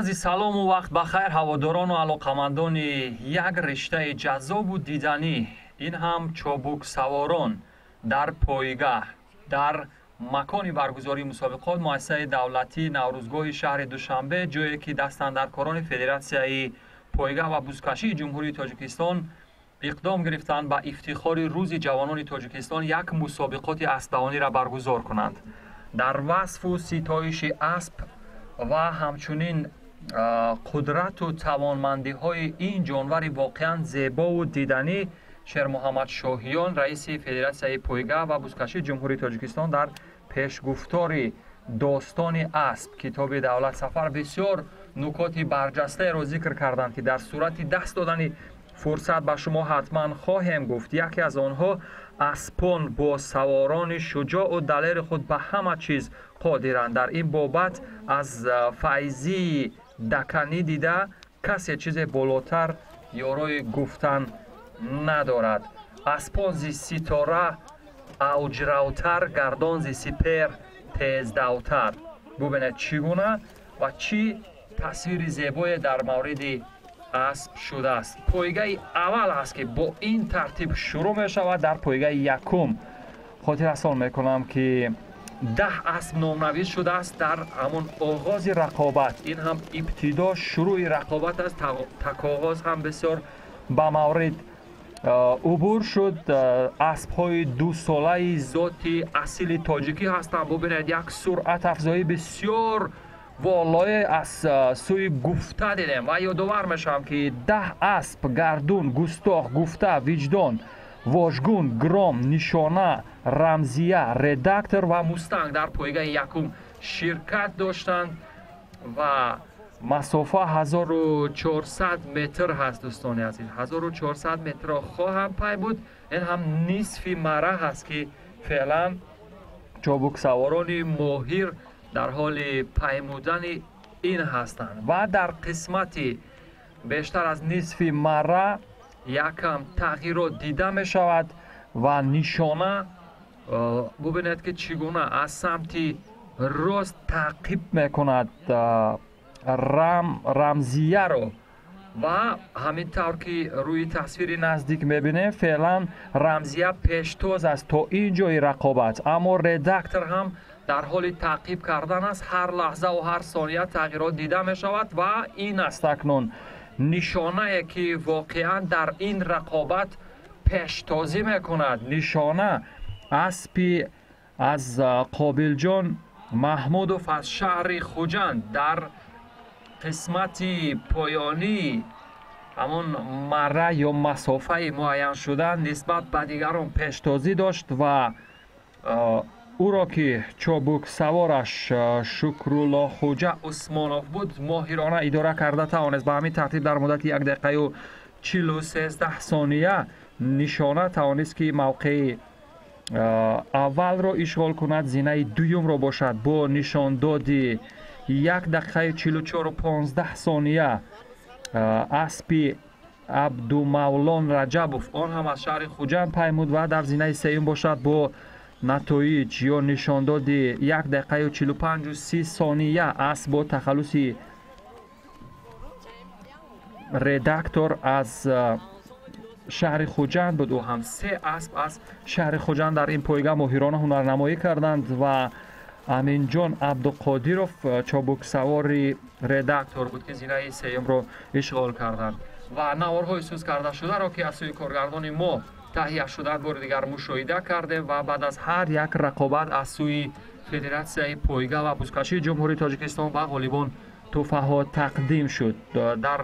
Арзи салому вақт ба хайр ҳаводорону алоқамандони як риштаи ҷаззобу диданӣ. Ин ҳам чобуксаворон дар пойгаҳ, дар макони баргузории мусобиқот муассисаи давлатии Наврӯзгоҳи шаҳри Душанбе, ҷое ки дастандаркорони Федератсияи пойгаҳ ва бузкашии Ҷумҳурии Тоҷикистон иқдом гирифтанд ба ифтихори Рӯзи ҷавонони Тоҷикистон як мусобиқоти аспдавониро баргузор кунанд. Дар васфу ситоиши асп ва ҳамчунин қудрату тавонмандиҳои ин ҷонвари воқеан зебову диданӣ Шермуҳаммад Шоҳиён, раиси Федератсияи пойгаҳ ва бузкашии Ҷумҳурии Тоҷикистон, дар пешгуфтори «Достони асп» китоби Давлат Сафар бисёр нукоти барҷастаеро зикр карданд, ки дар сурати даст додани фурсат ба шумо ҳатман хоҳем гуфт. Яке аз онҳо: аспон бо саворони шуҷоъу далери худ ба ҳама чиз қодиранд. Дар ин бобат аз Файзии Даканӣ дида касе чизе болотар ёрои гуфтан надорад. Аспон зи ситора авҷравтар, гардон зи сипер тездавтар. Бубинед, чӣ гуна ва чӣ тасвири зебое дар мавриди асп шудааст. Пойгаи аввал аст, ки бо ин тартиб шурӯъ мешавад. Дар пойгаи якум хотиррасон мекунам, ки 10 асп номнавис шудааст дар ҳамон оғози рақобат. Ин ҳам ибтидо шурӯъи рақобат аст. Такоғоз ҳам бисёр ба маврид убур шуд. Аспҳои дусолаи зоти асили тоҷикӣ ҳастанд. Бубинед, як суръатафзоӣ бисёр волое аз сӯи Гуфта дидем ва ёдовар мешавам, ки 10 асп: Гардун, Густох, Гуфта, Виҷдон, Вожгун, Гром, Нишона, Рамзия, Редактор ва Мустанг дар пойгаи якум ширкат доштанд ва масофа 1400 метр ҳаст. Дӯстони азиз, 1400 метрро хоҳам пай буд. Ин ҳам нисфи мара ҳаст, ки феълан чобуксаворони моҳир дар ҳоли паймудани ин ҳастанд ва дар қисмати бештар аз нисфи мара якам тағйирот дида мешавад ва Нишона, бубинед, ки чӣ гуна аз самти рост таъқиб мекунад Рамзияро ва ҳамин тавр, ки рӯи тасвири наздик мебинем, феълан Рамзия пештоз аст то ин ҷои рақобат, аммо Редактор ҳам дар ҳоли таъқиб кардан аст. Ҳар лаҳзаву ҳар сония тағйирот дида мешавад ва ин аст акнун Нишонае, ки воқеан дар ин рақобат пештозӣ мекунад. Нишона аспи аз Қобилҷон Маҳмудов аз шаҳри Хуҷанд дар қисмати поёнии ҳамон мара ё масофаи муайяншуда нисбат ба дигарон пештозӣ дошт ва ӯро, ки чобуксавораш Шукруллоҳхуҷа Усмонов буд, моҳирона идора карда тавонист. Ба ҳамин тартиб дар муддати 1 дақиқаю 43 сония Нишона тавонист, ки мавқеи аввалро ишғол кунад. Зинаи дуюмро бошад бо нишондоди 1 дақиқаи 44-у 15 сония аспи Абдумавлон Раҷабов, он ҳам аз шаҳри Хуҷанд, паймуд ва дар зинаи сеюм бошад бо натоиҷ ё нишондоди 1 дақиқаю 45-у 30 сония асп бо тахаллуси Редактор аз шаҳри Хуҷанд буд. Ӯ ҳам се асп аз шаҳри Хуҷанд дар ин пойга моҳирона ҳунарнамоӣ карданд ва Аминҷон Абдуқодиров чобуксавори Редактор буд, ки зинаи сеюмро ишғол карданд. Ва наворҳои суз кардашударо, ки аз сӯи коргардони мо таҳия шуданд, бори дигар мушоҳида кардем ва баъд аз ҳар як рақобат аз сӯи Федератсияи пойга ва бузкашии Ҷумҳурии Тоҷикистон ба ғолибон тӯҳфаҳо тақдим шуд. Дар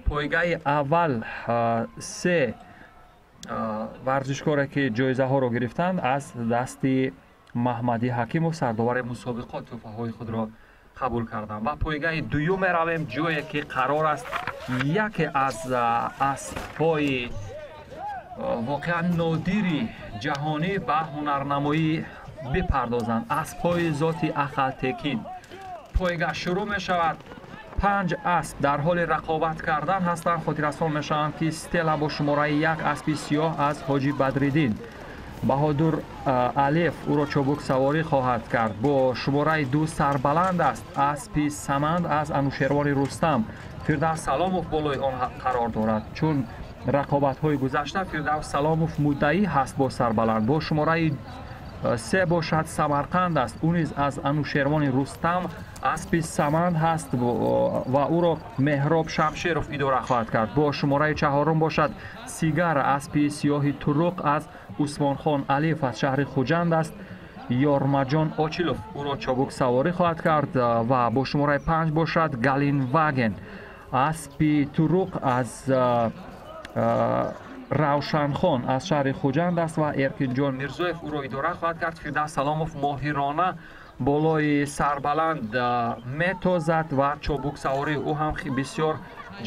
пойгаи аввал се варзишкоре, ки ҷоизаҳоро гирифтанд, аз дасти Маҳмадӣ Ҳакимов, сардовари мусобиқот, тӯҳфаҳои худро қабул карданд. Ба пойгаи дуюм меравем, ҷое ки қарор аст яке аз аспҳои воқеан нодири ҷаҳонӣ ба ҳунарнамоӣ бипардозанд, аспҳои зоти ахалтекин. Пойга шурӯъ мешавад. Панҷ асп дар ҳоли рақобат кардан ҳастанд. Хотиррасон мешаванд, ки Стела бо шумораи 1, аспи сиёҳ аз Ҳоҷи Бадриддин. Баҳодур Алиев ӯро чобуксаворӣ хоҳад кард. Бо шумораи 2 Сарбаланд аст, аспи Саманд аз Анушервони Рустам. Фирдавс Саломов болои он қарор дорад, чун рақобатҳои гузашта Фирдавс Саломов муддаӣ ҳаст бо Сарбаланд. Бо шумораи 3 бошад Самарқанд аст, ӯ низ аз Анушервони Рустам, аспи Саманд ҳаст ва ӯро Меҳроб Шамшеров идора хоҳад кард. Бо шумораи 4 бошад Сигар, аспи сиёҳи Туруқ аз Усмонхон Алиев аз шаҳри Хуҷанд аст. Ёрмаҷон Очилов ӯро чобуксаворӣ хоҳад кард ва бо шумораи 5 бошад Галинваген, аспи Туруқ аз Равшанхон аз шаҳри Хуҷанд аст ва Эркинҷон Мирзоев ӯро идора хоҳад кард. Фирдавс Саломов моҳирона болои Сарбаланд метозад ва чобуксавории ӯ ҳам бисёр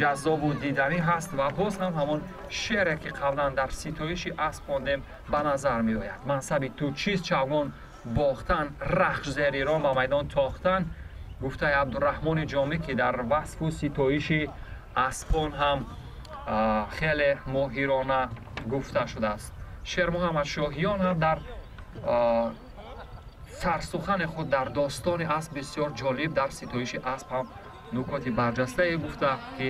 ҷаззобу диданӣ ҳаст ва боз ҳам ҳамон шеъре ки қаблан дар ситоиши асп хондем ба назар меояд: мансаби ту чист чавгон бохтан, рахш зери Эрон ба майдон тохтан, гуфтаи Абдураҳмони Ҷомӣ, ки дар васфу ситоиши аспон ҳам хеле моҳирона гуфта шудааст. Шермуҳаммад Шоҳиён ҳам дар сарсухани худ дар достони асп бисёр ҷолиб дар ситоиши асп ҳам нукоти барҷастае гуфта, ки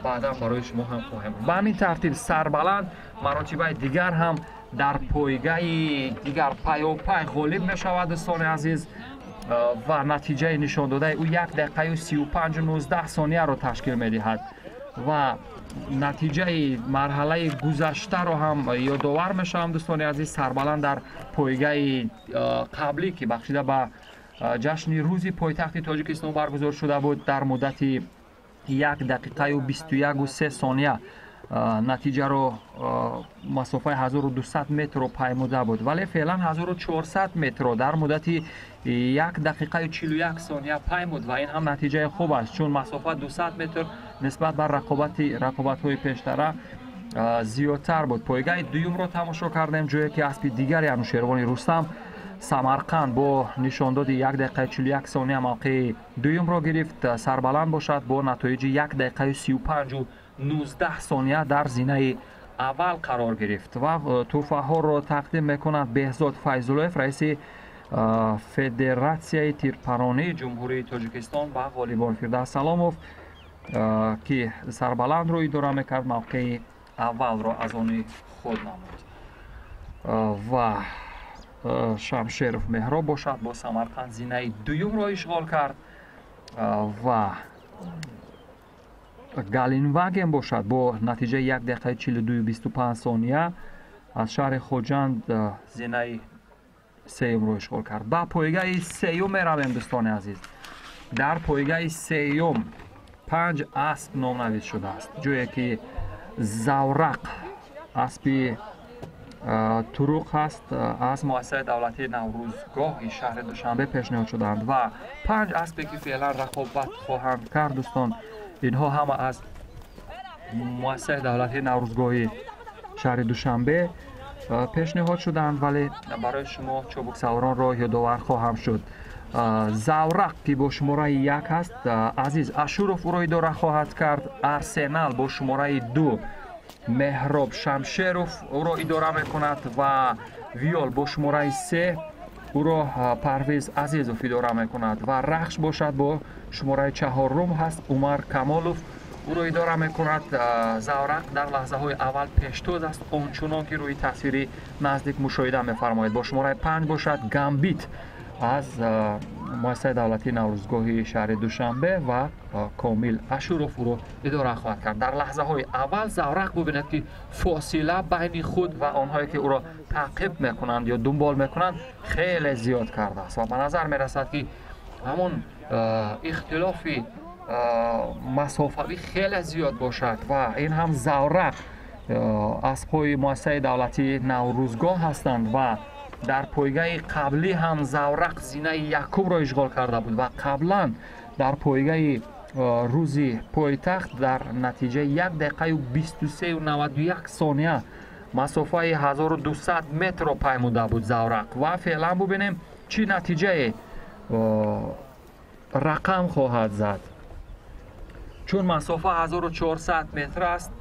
баъдан барои шумо ҳам хоҳем. Ба ҳамин тартиб Сарбаланд маротибаи дигар ҳам дар пойгаи дигар пайопай ғолиб мешавад, дӯстони азиз, ва натиҷаи нишондодаи ӯ 1 дақиқаю 35:19 сонияро ташкил медиҳад ва натиҷаи марҳалаи гузаштаро ҳам ёдовар мешавам, дӯстони азиз. Сарбаланд дар пойгаи қаблӣ, ки бахшида ба ҷашни рӯзи пойтахти Тоҷикистон баргузор шуда буд, дар муддати 1 дақиқаю 21:03 сония натиҷаро масофаи 1200 метрро паймуда буд, вале феълан 1400 метрро дар муддати 1 дақиқаю 41 сония паймуд ва ин ҳам натиҷаи хуб аст, чун масофа 200 метр нисбат ба рақобатҳои пештара зиёдтар буд. Пойгаи дуюмро тамошо кардем, ҷое ки аспи дигари Анушервони Рустам Самарқанд бо нишондоди 1 дақиқаи 41 сония мавқеи дуюмро гирифт. Сарбаланд бошад бо натоиҷи 1 дақиқаи 35:19 сония дар зинаи аввал қарор гирифт ва тӯҳфаҳоро тақдим мекунад Беҳзод Файзуллоев, раиси Федератсияи тирпаронии Ҷумҳурии Тоҷикистон, ба ғолибон. Фирдавс Саломов, ки Сарбаландро идора мекард, мавқеи аввалро аз они худ намуд ва Шамшеров Меҳроб бошад бо Самарқанд зинаи дуюмро ишғол кард ва Галинваген бошад бо натиҷаи 1 дақиқаи 42:25 сония аз шаҳри Хоҷанд зинаи сеюмро ишғол кард. Ба пойгаи сеюм меравем, дӯстони азиз. Дар пойгаи сеюм 5 асп номнавис шудааст, ҷое ки Заврақ аспи Туруқ ҳаст аз муассисаи давлатии Наврӯзгоҳи шаҳри Душанбе пешниҳод шудаанд ва 5 аспе ки феълан рақобат хоҳанд кард, дӯстон, инҳо ҳама аз муассисаи давлатии Наврӯзгоҳи шаҳри Душанбе пешниҳод шуданд, вале барои шумо чобуксаворонро ёдовар хоҳам шуд. Заврақ, ки бо шумораи 1 ҳаст, Азиз Ашуров ӯро идора хоҳад кард. Арсенал бо шумораи 2 Меҳроб Шамшеров ӯро идора мекунад ва Виол бо шумораи 3 ӯро Парвиз Азизов идора мекунад ва Рахш бошад бо шумораи 4 ҳаст, Умар Камолов ӯро идора мекунад. Заврақ дар лаҳзаҳои аввал пештоз аст, ончунон ки рӯи тасвири наздик мушоҳида мефармоед. Бо шумораи 5 бошад Гамбит аз муассисаи давлатии Наврӯзгоҳи шаҳри Душанбе ва Комил Ашуров ӯро идора хоҳад кард. Дар лаҳзаҳои аввал Заврақ бубинед, ки фосила байни худ ва онҳое ки ӯро таъқиб мекунанд ё дунбол мекунанд хеле зиёд кардааст ва ба назар мерасад, ки ҳамон ихтилофи масофавӣ хеле зиёд бошад ва ин ҳам Заврақ аспҳои муассисаи давлатии Наврӯзгоҳ ҳастанд ва дар пойгаи қаблӣ ҳам Заврақ зинаи якумро ишғол карда буд ва қаблан дар пойгаи рӯзи пойтахт дар натиҷаи 1 дақиқаю 23:91 сония масофаи 1200 метрро паймуда буд Заврақ ва феълан бубинем, чӣ натиҷае рақам хоҳад зад. Чун масофа 1400 метр аст,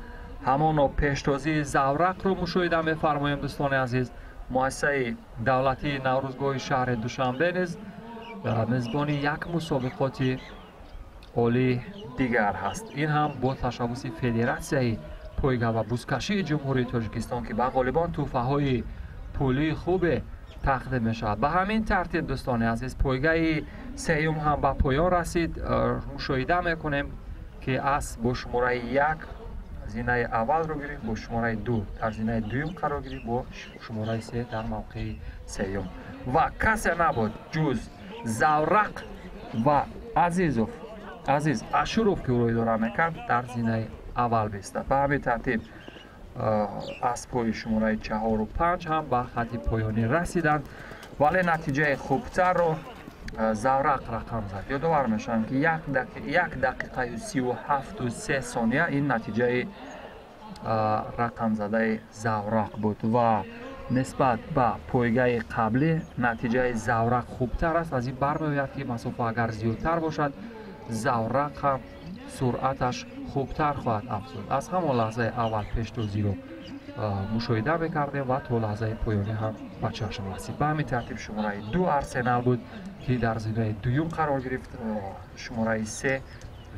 ҳамоно пештозии Заврақро мушоҳида мефармоем, дӯстони азиз. Муассисаи давлатии Наврӯзгоҳи шаҳри Душанбе низ мезбони як мусобиқоти олии дигар ҳаст. Ин ҳам бо ташаббуси Федератсияи пойга ва бузкашии Ҷумҳурии Тоҷикистон, ки ба ғолибон тӯҳфаҳои пулии хубе тақдим мешавад. Ба ҳамин тартиб, дӯстони азиз, пойгаи сеюм ҳам ба поён расид. Мушоҳида мекунем, ки асп бо шумораи 1 зинаи аввалро гирифт, бо шумораи 2 дар зинаи дуюм қарор гирифт, бо шумораи 3 дар мавқеи сеюм. Ва касе набуд ҷуз Заврақ ва Азизов, Азиз Ашуров, ки ӯро идора мекард, дар зинаи аввал бистад. Ба ҳамин тартиб аспҳои шумораи 4-у 5 ҳам ба хатти поёнӣ расиданд, вале натиҷаи хубтарро Заврақ рақам зад. Ёдовар мешавам, ки 1 дақиқаю 37,3 сония ин натиҷаи рақамзадаи Заврақ буд ва нисбат ба пойгаи қаблӣ натиҷаи Заврақ хубтар аст. Аз ин бармеояд, ки масофа агар зиёдтар бошад, Заврақ ҳам суръаташ хубтар хоҳад афзуд. Аз ҳамон лаҳзаи аввал пештозиро мушоҳида мекардем ва то лаҳзаи поёнӣ ҳам ба чашм расид. Ба ҳамин тартиб шумораи 2 Арсенал буд, ки дар зинаи дуюм қарор гирифт. Шумораи 3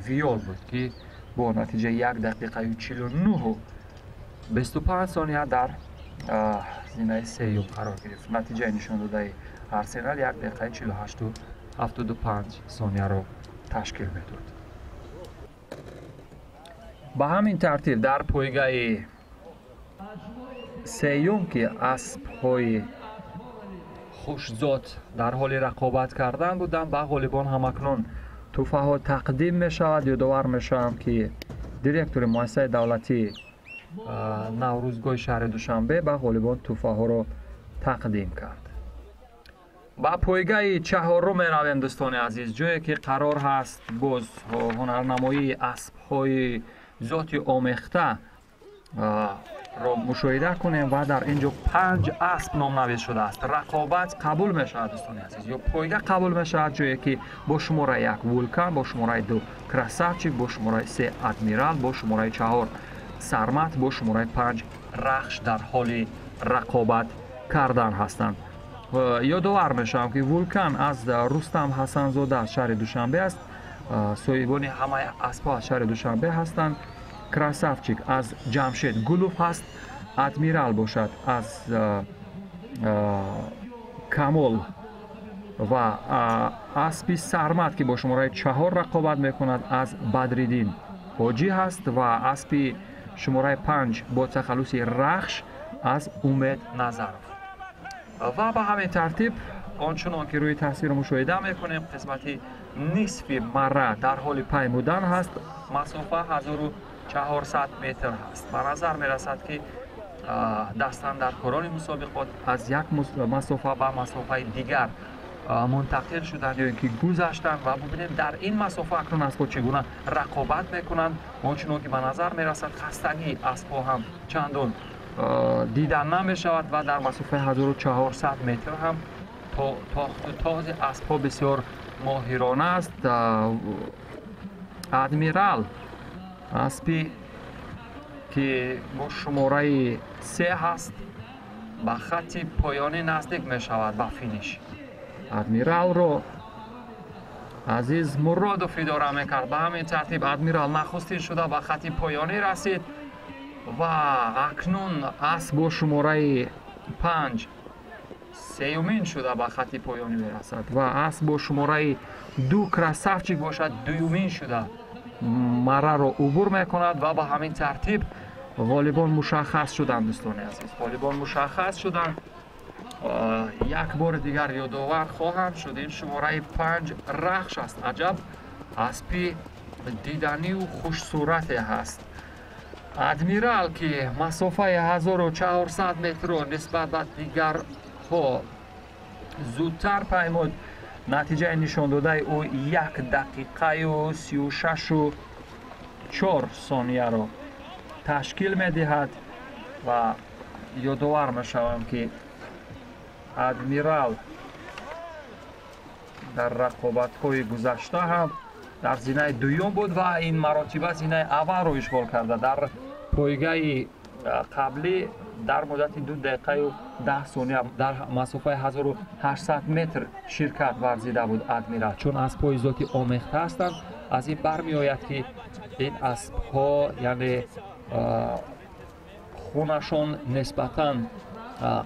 Виол буд, ки бо натиҷаи 1 дақиқаю 49,25 сония дар зинаи сеюм қарор гирифт. Натиҷаи нишондодаи Арсенал 1 дақиқаи 48,75 сонияро ташкил медод. Ба ҳамин тартиб дар пойгаи сеюм, ки аспҳои хушзот дар ҳоли рақобат кардан буданд, ба ғолибон ҳамакнун тӯҳфаҳо тақдим мешавад. Ёдовар мешавам, ки директори муассисаи давлатии Наврӯзгоҳи шаҳри Душанбе ба ғолибон тӯҳфаҳоро тақдим кард. Ба пойгаи чаҳорум меравем, дӯстони азиз, ҷое ки қарор ҳаст боз ҳунарнамоии аспҳои зоти омехта ро мушоҳида кунем ва дар ин ҷо 5 асп номнавис шудааст. Рақобат қабул мешавад, дӯстони азиз, ё пойга қабул мешавад, ҷое ки бо шумораи 1 Вулкан, бо шумораи 2 Красавчик, бо шумораи 3 Адмирал, бо шумораи 4 Сармат, бо шумораи 5 Рахш дар ҳоли рақобат кардан ҳастанд. Ёдовар мешавам, ки Вулкан аз Рустам Ҳасанзода аз шаҳри Душанбе аст. Соҳибони ҳамаи аспҳо аз шаҳри Душанбе ҳастанд. Красавчик аз Ҷамшед Гулов ҳаст. Адмирал бошад аз Камол ва аспи Сармат, ки бо шумораи 4 рақобат мекунад, аз Бадриддин Ҳоҷӣ ҳаст ва аспи шумораи 5 бо тахаллуси Рахш аз Умед Назаров. Ва ба ҳамин тартиб, ончунон ки рӯи тасвир мушоҳида мекунем, қисмати нисфи марра дар ҳоли паймудан ҳаст. Масофа 1400 метр ҳаст. Ба назар мерасад, ки дастандаркорони мусобиқот аз як масофа ба масофаи дигар мунтақил шуданд ё ин ки гузаштанд ва бубинем, дар ин масофа акнун аспҳо чӣ гуна рақобат мекунанд. Ончунон ки ба назар мерасад, хастагии аспҳо ҳам чандон дида намешавад ва дар масофаи 1400 метр ҳам тохту този аспҳо бисёр моҳирона аст. Адмирал, аспи ки бо шумораи 3 ҳаст, ба хатти поёнӣ наздик мешавад, ба финиш. Адмиралро Азиз Муродов идора мекард. Ба ҳамин тартиб Адмирал нахустин шуда ба хатти поёнӣ расид ва акнун асп бо шумораи 5 сеюмин шуда ба хатти поёнӣ мерасад ва асп бо шумораи 2 Красавчик бошад дуюмин шуда мараро убур мекунад ва ба ҳамин тартиб ғолибон мушаххас шуданд, дӯстони азиз, ғолибон мушаххас шуданд. Як бори дигар ёдовар хоҳам шуд, ин шумораи 5 Рахш аст. Аҷаб аспи диданию хушсурате ҳаст. Адмирал, ки масофаи 1400 метрро нисбат ба дигарҳо зудтар паймуд, натиҷаи нишондодаи ӯ 1 дақиқаю 36,4 сонияро ташкил медиҳад ва ёдовар мешавам, ки Адмирал дар рақобатҳои гузашта ҳам дар зинаи дуюм буд ва ин маротиба зинаи аввалро ишғол карда. Дар пойгаи қаблӣ Дар муддати 2 дақиқаю 10 сония дар масофаи 1800 метр ширкат варзида буд Адмирал. Чун аспҳои зоти омехта ҳастанд, аз ин бармеояд, ки ин аспҳо, яъне хунашон нисбатан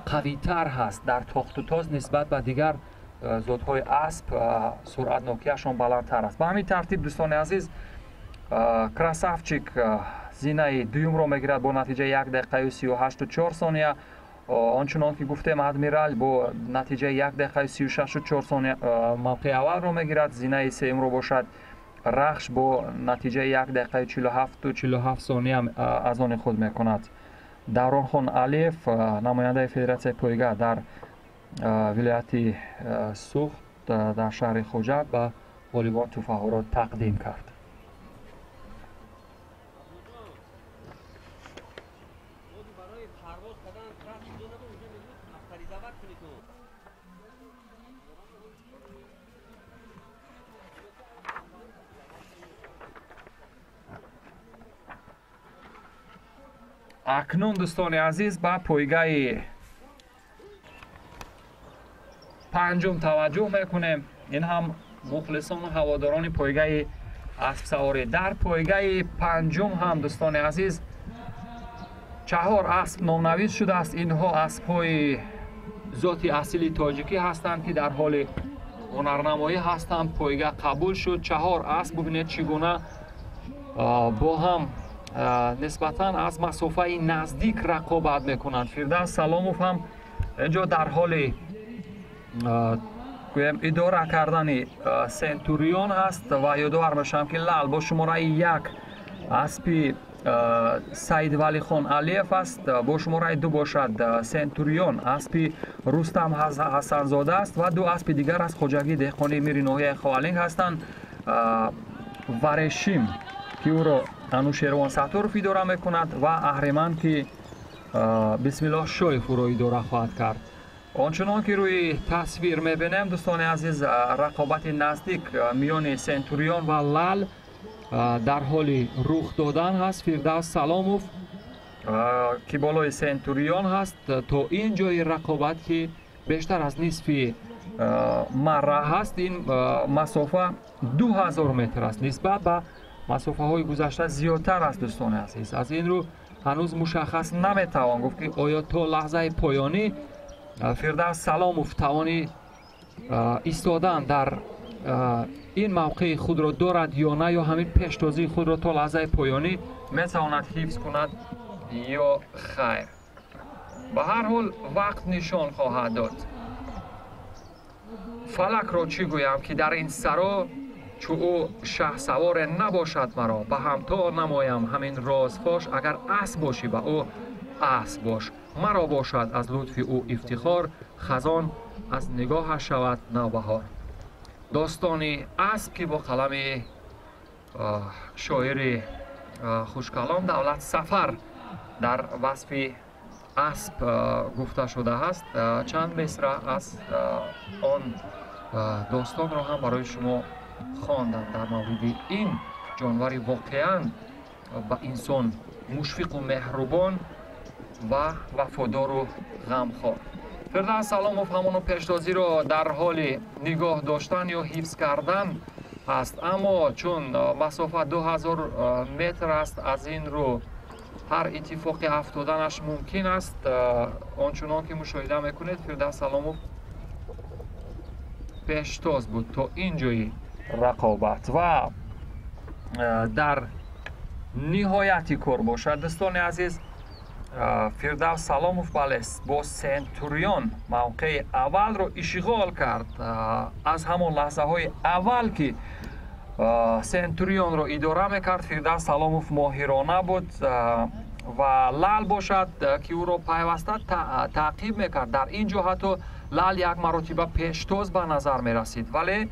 қавитар ҳаст дар тохтутоз нисбат ба дигар зотҳои асп, суръатнокиашон баландтар аст. Ба ҳамин тартиб, дӯстони азиз, Красавчик зинаи дуюмро мегирад бо натиҷаи 1 дақиқаю 38,4 сония. Ончунон ки гуфтем, Адмирал бо натиҷаи 1 дақиқаю 36,4 сония мавқеи аввалро мегирад. Зинаи сеюмро бошад Рахш бо натиҷаи 1 дақиқаю 47,47 сония аз они худ мекунад. Давронхон Алиев, намояндаи Федератсияи пойга дар вилояти Суғд дар шаҳри Хуҷанд, ба ғолибон тӯҳфаҳоро тақдим кард. Акнун, дӯстони азиз, ба пойгаи панҷум таваҷҷӯҳ мекунем. Ин ҳам мухлисону ҳаводорони пойгаи аспсаворӣ. Дар пойгаи панҷум ҳам, дӯстони азиз, 4 асп номнавис шудааст. Инҳо аспҳои зоти асили тоҷикӣ ҳастанд, ки дар ҳоли ҳунарнамоӣ ҳастанд. Пойга қабул шуд. 4 асп, бубинед, чӣ гуна бо ҳам нисбатан аз масофаи наздик рақобат мекунанд. Фирдавс Саломов ҳам инҷо дар ҳоли гӯем идора кардани Сентурион ҳаст ва ёдовар мешавам, ки Лал бо шумораи 1 аспи Саидвалихон Алиев аст, бо шумораи 2 бошад Сентурион аспи Рустам Ҳасанзода аст ва 2 аспи дигар аз хоҷагии деҳқонии мири ноҳияи Ховалинг ҳастанд. Варешим, ки ӯро Анушервон Сатторов идора мекунад, ва Аҳриман, ки Бисмиллоҳ Шоев ӯро идора хоҳад кард. Ончунон ки рӯи тасвир мебинем, дӯстони азиз, рақобати наздик миёни Сентурион ва Лал дар ҳоли рух додан ҳаст. Фирдавс Саломов, ки болои Сентурион ҳаст, то ин ҷои рақобат, ки бештар аз нисфи марра ҳаст, ин масофа 2000 метр аст, нисбат ба масофаҳои гузашта зиёдтар аст, дӯстони азиз. Аз ин рӯ ҳанӯз мушаххас наметавон гуфт, ки оё то лаҳзаи поёнӣ Фирдавс Саломов тавони истодан дар ин мавқеи худро дорад ё на, ё ҳамин пештозии худро то лаҳзаи поёнӣ метавонад ҳифз кунад ё хайр. Ба ҳар ҳол вақт нишон хоҳад дод. Фалакро чӣ гӯям, ки дар ин саро чу ӯ шаҳсаворе набошад, маро ба ҳамто намоям ҳамин розфош. Агар асп бошӣ, ба ӯ асп бош, маро бошад аз лутфи ӯ ифтихор, хазон аз нигоҳаш шавад навбаҳор. Достони асп, ки бо қалами шоири хушкалом Давлат Сафар дар васфи асп гуфта шудааст. Чанд мисра аз он достонро ҳам барои шумо хондам дар мавриди ин ҷонвари воқеан ба инсон мушфиқу меҳрубон ва вафодору ғамхор. Фирдавс Саломов ҳамоно пештозиро дар ҳоли нигоҳ доштан ё ҳифз кардан аст, аммо чун масофа 2000 метр аст, аз ин рӯ ҳар иттифоқи афтоданаш мумкин аст. Ончунон ки мушоҳида мекунед, Фирдавс Саломов пештоз буд то ин ҷои рақобат ва дар ниҳояти кор бошад, дӯстони азиз, Фирдавс Саломов бале бо Сентурион мавқеи аввалро ишғол кард. Аз ҳамон лаҳзаҳои аввал, ки Сентурионро идора мекард, Фирдавс Саломов моҳирона буд ва Лал бошад, ки ӯро пайваста таъқиб мекард. Дар ин ҷо ҳатто Лал як маротиба пештоз ба назар мерасид, вале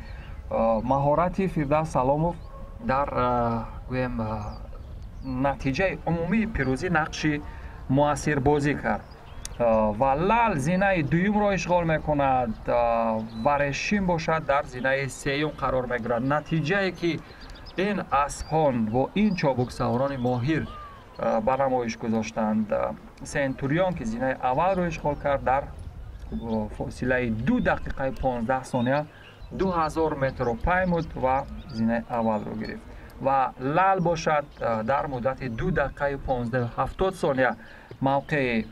маҳорати Фирдавс Саломов дар гӯем натиҷаи умумии пирӯзӣ нақши муассир бозӣ кард ва Лал зинаи дуюмро ишғол мекунад ва Решим бошад дар зинаи сеюм қарор мегирад. Натиҷае ки ин аспҳон бо ин чобуксаворони моҳир ба намоиш гузоштанд. Сентурион, ки зинаи аввалро ишғол кард, дар фосилаи 2 дақиқаи 15 сония 2000 метрро паймуд ва зинаи аввалро гирифт. Ва Лал бошад, дар муддати 2 дақиқаи 15-70 сония мавқеи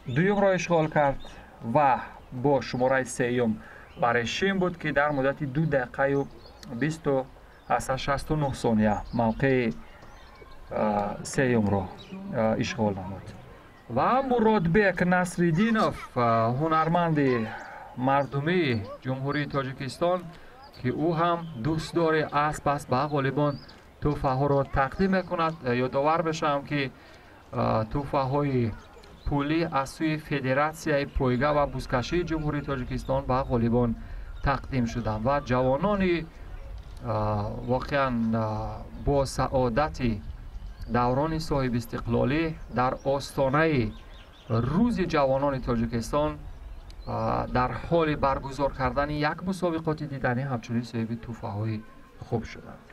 дуюмро ишғол кард ва бо шумораи сеюм Барешим буд, ки дар муддати 2 дақиқаю 20,69 сония мавқеи сеюмро ишғол намуд. Ва Муродбек Насриддинов, ҳунарманди мардумии Ҷумҳурии Тоҷикистон, ки ӯ ҳам дӯстдори асп аст, ба ғолибон тӯҳфаҳоро тақдим мекунад. Ёдовар мешавам, ки тӯҳфаҳои пулӣ аз сӯи Федератсияи пойга ва бузкашии Ҷумҳурии Тоҷикистон ба ғолибон тақдим шуданд ва ҷавонони воқеан бо саодати даврони соҳибистиқлолӣ дар остонаи Рӯзи ҷавонони Тоҷикистон дар ҳоли баргузор кардани як мусобиқоти диданӣ ҳамчунин соҳиби тӯҳфаҳои хуб шуданд.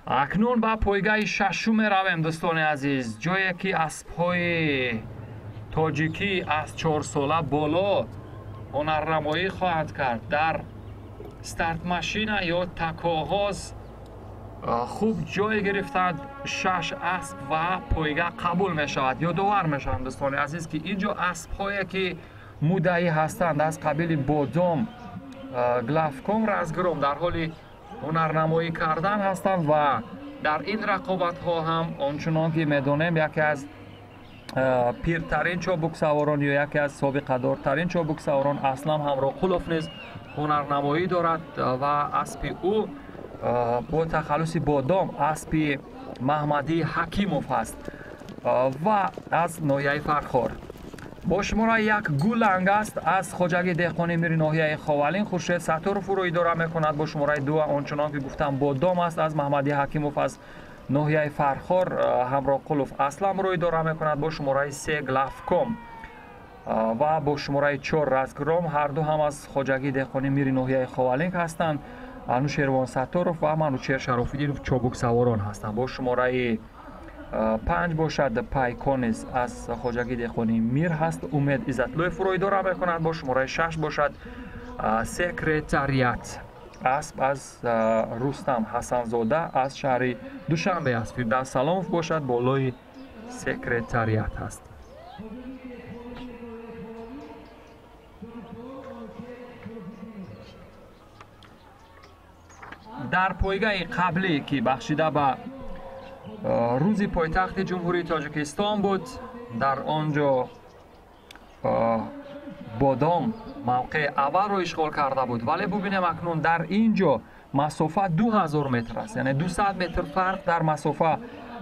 Акнун ба пойгаи шашум меравем, дӯстони азиз, ҷое ки аспҳои тоҷикӣ аз 4 сола боло ҳунарнамоӣ хоҳанд кард. Дар стартмашина ё такоғоз хуб ҷой гирифтанд шаш асп ва пойга қабул мешавад. Ёдовар мешавам, дӯстони азиз, ки ин ҷо аспҳое, ки муддаӣ ҳастанд, аз қабили Бодом, Главком, Разгром, дар ҳоли ҳунарнамоӣ кардан ҳастанд ва дар ин рақобатҳо ҳам, ончунон ки медонем, яке аз пиртарин чобуксаворон ё яке аз собиқадортарин чобуксаворон Аслам Ҳамроқулов низ ҳунарнамоӣ дорад ва аспи ӯ бо тахаллуси Бодом аспи Маҳмадӣ Ҳакимов ҳаст ва аз ноҳияи Фархор. Бо шумораи 1 Гуланг аст, аз хоҷагии деҳқони мири ноҳияи Ховалин, Хуршед Сатторов ӯро идора мекунад. Бо шумораи 2, ончунон ки гуфтам, Бодом аст, аз Маҳмадӣ Ҳакимов, аз ноҳияи Фархор, Ҳамроқулов Асламро идора мекунад. Бо шумораи 3 Главком ва бо шумораи 4 Разгром, ҳарду ҳам аз хоҷагии деҳқони мири ноҳияи Ховалинг ҳастанд. Анушервон Сатторов ва Манучер Шарофиддинов чобуксаворон ҳастанд. Бо шумораи 5 бошад, Пайкон низ аз хоҷагии деҳқонии мир ҳаст, Умед Иззатлоев ӯро идора мекунад. Бо шумораи 6 бошад, Секретариат асп аз Рустам Ҳасанзода, аз шаҳри Душанбе аст. Фирдавс Саломов бошад, болои Секретариат ҳаст. Дар пойгаи қаблӣ, ки бахшида ба Рӯзи пойтахти Ҷумҳурии Тоҷикистон буд, дар он ҷо Бодом мавқеи аввалро ишғол карда буд, вале бубинем, акнун дар ин ҷо масофа 2000 метр аст, яъне 200 метр фарқ дар масофа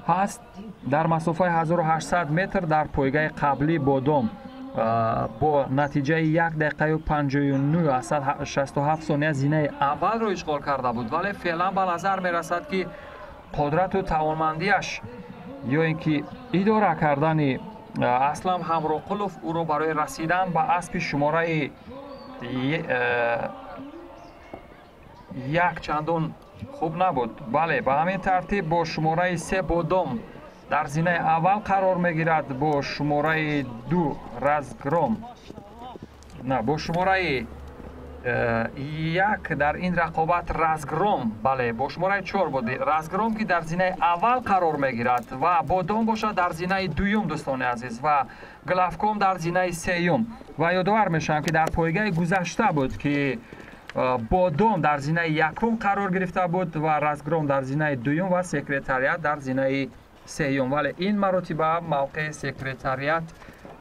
ҳаст. Дар масофаи 1800 метр дар пойгаи қаблӣ Бодом бо натиҷаи 1 дақиқаю 59,67 сония зинаи аввалро ишғол карда буд, вале феълан ба назар мерасад, ки қудрату тавонмандиаш ё ин ки идора кардани Аслам Ҳамроқулов ӯро барои расидан ба аспи шумораи 1 чандон хуб набуд. Бале, ба ҳамин тартиб бо шумораи 3 Бодом дар зинаи аввал қарор мегирад, бо шумораи 2 Разгром, на, бо шумораи 1 дар ин рақобат Разгром, бале, бо шумораи 4 буд Разгром, ки дар зинаи аввал қарор мегирад, ва Бодом бошад дар зинаи дуюм, дӯстони азиз, ва Главком дар зинаи сеюм. Ва ёдовар мешавам, ки дар пойгаи гузашта буд, ки Бодом дар зинаи якум қарор гирифта буд ва Разгром дар зинаи дуюм ва Секретариат дар зинаи сеюм, вале ин маротиба мавқеи Секретариат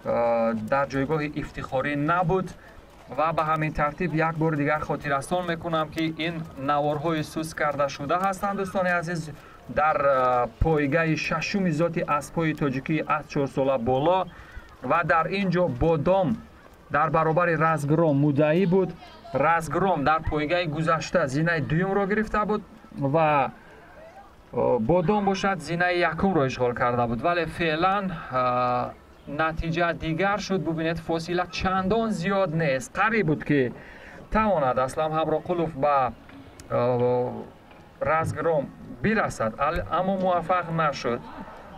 дар ҷойгоҳи ифтихорӣ набуд. Ва ба ҳамин тартиб як бори дигар хотиррасон мекунам, ки ин наворҳои суст карда шуда ҳастанд, дӯстони азиз, дар пойгаи шашуми зоти аспҳои тоҷикӣ аз 4 сола боло ва дар ин ҷо Бодом дар баробари Разгром муддаӣ буд. Разгром дар пойгаи гузашта зинаи дуюмро гирифта буд ва Бодом бошад, зинаи якумро ишғол карда буд, вале феълан натиҷа дигар шуд. Бубинед, фосила чандон зиёд нест, қариб буд, ки тавонад Аслам Ҳамроқулов ба Разгром бирасад, аммо муваффақ нашуд.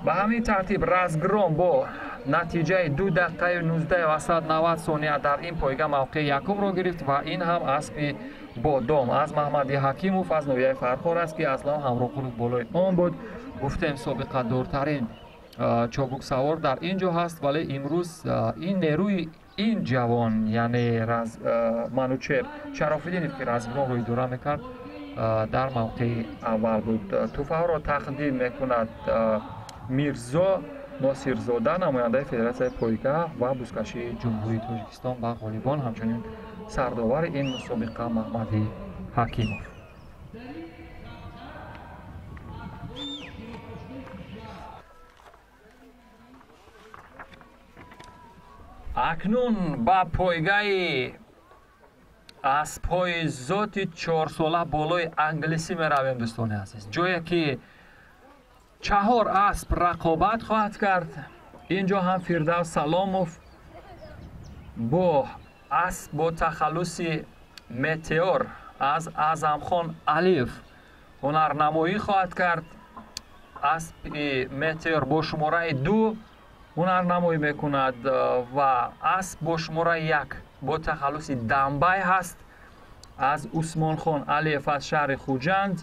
Ба ҳамин тартиб Разгром бо натиҷаи 2 дақиқаю 19,90 сония дар ин пойга мавқеи якумро гирифт ва ин ҳам аспи Бодом аз Маҳмади Ҳакимов аз ноҳияи Фархор аст, ки аслан Ҳамроқулов болои он буд. Гуфтем, собиқадортарин чобуксавор дар ин ҷо ҳаст, вале имрӯз ин нерӯи ин ҷавон, яъне Манучер Шарофиддинов, ки Разгромро идора мекард, дар мавқеи аввал буд. Тӯҳфаҳоро тақдим мекунад Мирзо Носирзода, намояндаи Федератсияи пойга ва бузкашии Ҷумҳурии Тоҷикистон ба ғолибон, ҳамчунин сардовари ин мусобиқа Маҳмади Ҳакимов. Акнун ба пойгаи аспҳои зоти чорсола болои англисӣ меравем, дӯстони азиз, ҷое ки 4 асп рақобат хоҳад кард. Ин ҷо ҳам Фирдавс Саломов бо асп бо тахаллуси Метеор аз Аъзамхон Алиев ҳунарнамоӣ хоҳад кард. Аспи Метеор бо шумораи 2 ҳунарнамоӣ мекунад ва асп бо шумораи 1 бо тахаллуси Дамбай ҳаст аз Усмонхон Алиев аз шаҳри Хуҷанд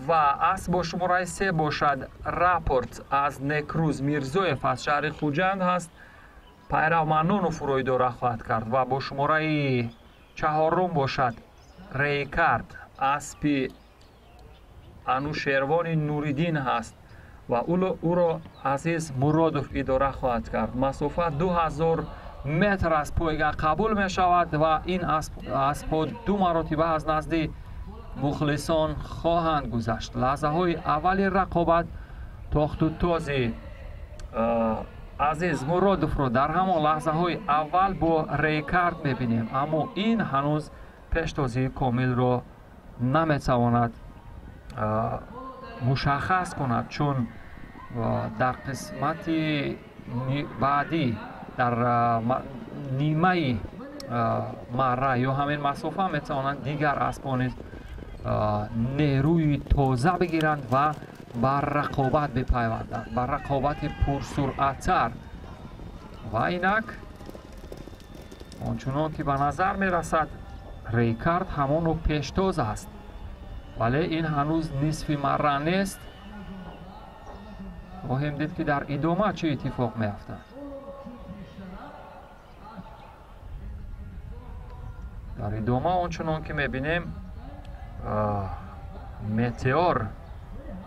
ва асп бо шумораи 3 бошад Рапорт аз Некрӯз Мирзоев аз шаҳри Хуҷанд ҳаст. Пайрав Маннонов ӯро идора хоҳад кард ва бо шумораи 4 бошад Рейкард аспи Анушервони Нуриддин ҳаст ва ӯро Азиз Муродов идора хоҳад кард. Масофа 2000 метр аз пойга қабул мешавад ва ин аспҳо 2 маротиба аз назди мухлисон хоҳанд гузашт. Лаҳзаҳои аввали рақобат тохту този Азиз Муродовро дар ҳамон лаҳзаҳои аввал бо Рейкард мебинем, аммо ин ҳанӯз пештозии комилро наметавонад мушаххас кунад, чун дар қисмати баъдӣ дар нимаи марра ё ҳамин масофа метавонанд дигар аспҳо низ нерӯи тоза бигиранд ва ба рақобат бипайванданд, ба рақобати пурсуръаттар. Ва инак ончунон ки ба назар мерасад, Рейкард ҳамоно пештоз аст, вале ин ҳанӯз нисфи марра нест. Хоҳем дид, ки дар идома чӣ иттифоқ меафтад. Дар идома ончунон ки мебинем, Метеор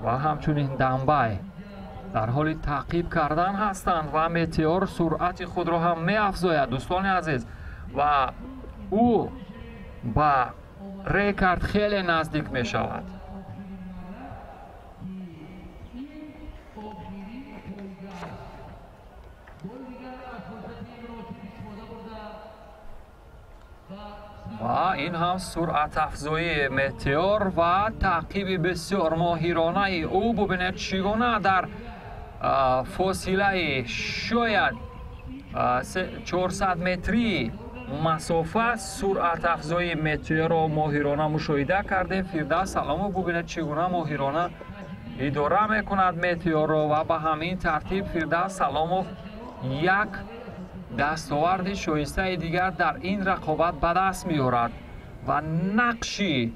ва ҳамчунин Дамбай дар ҳоли таъқиб кардан ҳастанд ва Метеор суръати худро ҳам меафзояд, дӯстони азиз, ва ӯ ба Рекард хеле наздик мешавад. Ва ин ҳам суръатафзоии Метеор ва таъқиби бисёр моҳиронаи ӯ. Бубинед, чӣ гуна дар фосилаи шояд 400 метрии масофа суръатафзоии Метеорро моҳирона мушоҳида кардем. Фирдавс Саломов, бубинед, чӣ гуна моҳирона идора мекунад Метеорро ва ба ҳамин тартиб Фирдавс Саломов як дастоварди шоистаи дигар дар ин рақобат ба даст меорад ва нақши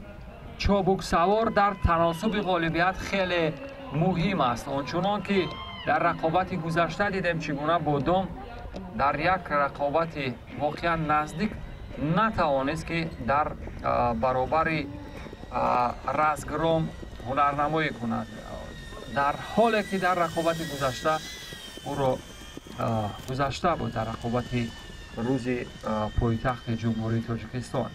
чобуксавор дар таносуби ғолибият хеле муҳим аст. Ончунон ки дар рақобати гузашта дидем, чӣ гуна Бодом дар як рақобати воқеан наздик натавонист, ки дар баробари Разгром ҳунарнамоӣ кунад, дар ҳоле ки дар рақобати гузашта ӯро гузашта буд дар рақобати рӯзи пойтахти Ҷумҳурии Тоҷикистон.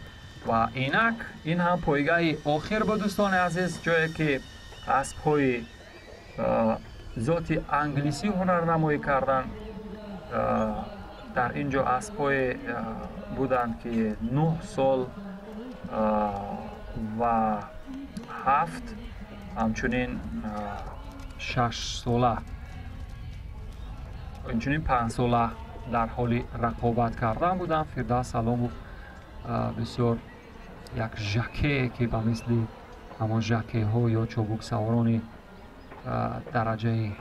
Ва инак ин ҳам пойгаи охир буд, дӯстони азиз, ҷое ки аспҳои зоти англисӣ ҳунарнамоӣ карданд. Дар ин ҷо аспҳое буданд, ки 9 сол ва 7, ҳамчунин 6 сола, инчунин 5 сола дар ҳоли рақобат кардан буданд. Фирдавс Саломов бисёр Як жокее, ки ба мисли ҳамон жокейҳо ё чобуксаворони дараҷаи,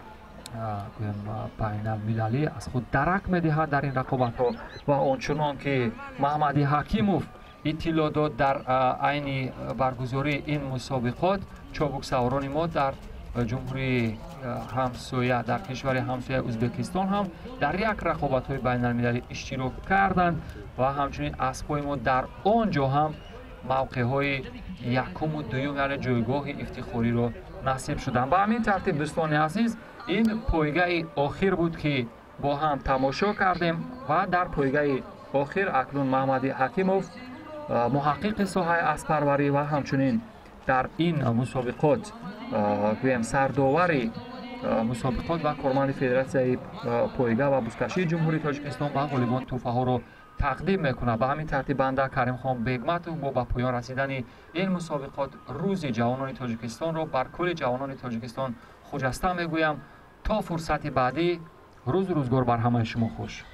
гӯем, байналмилалӣ аз худ дарак медиҳад дар ин рақобатҳо. Ва ончунон ки Маҳмади Ҳакимов иттилоъ дод, дар айни баргузории ин мусобиқот чобуксаворони мо дар ҷумҳурии ҳамсоя, дар кишвари ҳамсояи Ӯзбекистон ҳам дар як рақобатҳои байналмилалӣ иштирок карданд ва ҳамчунин аспҳои мо дар он ҷо ҳам мавқеъҳои якуму дуюм, яъне ҷойгоҳи ифтихориро насиб шуданд. Ба ҳамин тартиб, дӯстони азиз, ин пойгаи охир буд, ки бо ҳам тамошо кардем. Ва дар пойгаи охир акнун Маҳмади Ҳакимов, муҳаққиқи соҳаи аспарварӣ ва ҳамчунин дар ин мусобиқот, гӯем, сардовари мусобиқот ва корманди Федератсияи пойга ва бузкашии Ҷумҳурии Тоҷикистон, ба ғолибон тӯҳфаҳоро тақдим мекунад. Ба ҳамин тартиб, банда Каримхон Бегматов бо ба поён расидани ин мусобиқот Рӯзи ҷавонони Тоҷикистонро бар кулли ҷавонони Тоҷикистон хуҷаста мегӯям. То фурсати баъдӣ, рӯзу рӯзгор бар ҳамаи шумо хуш.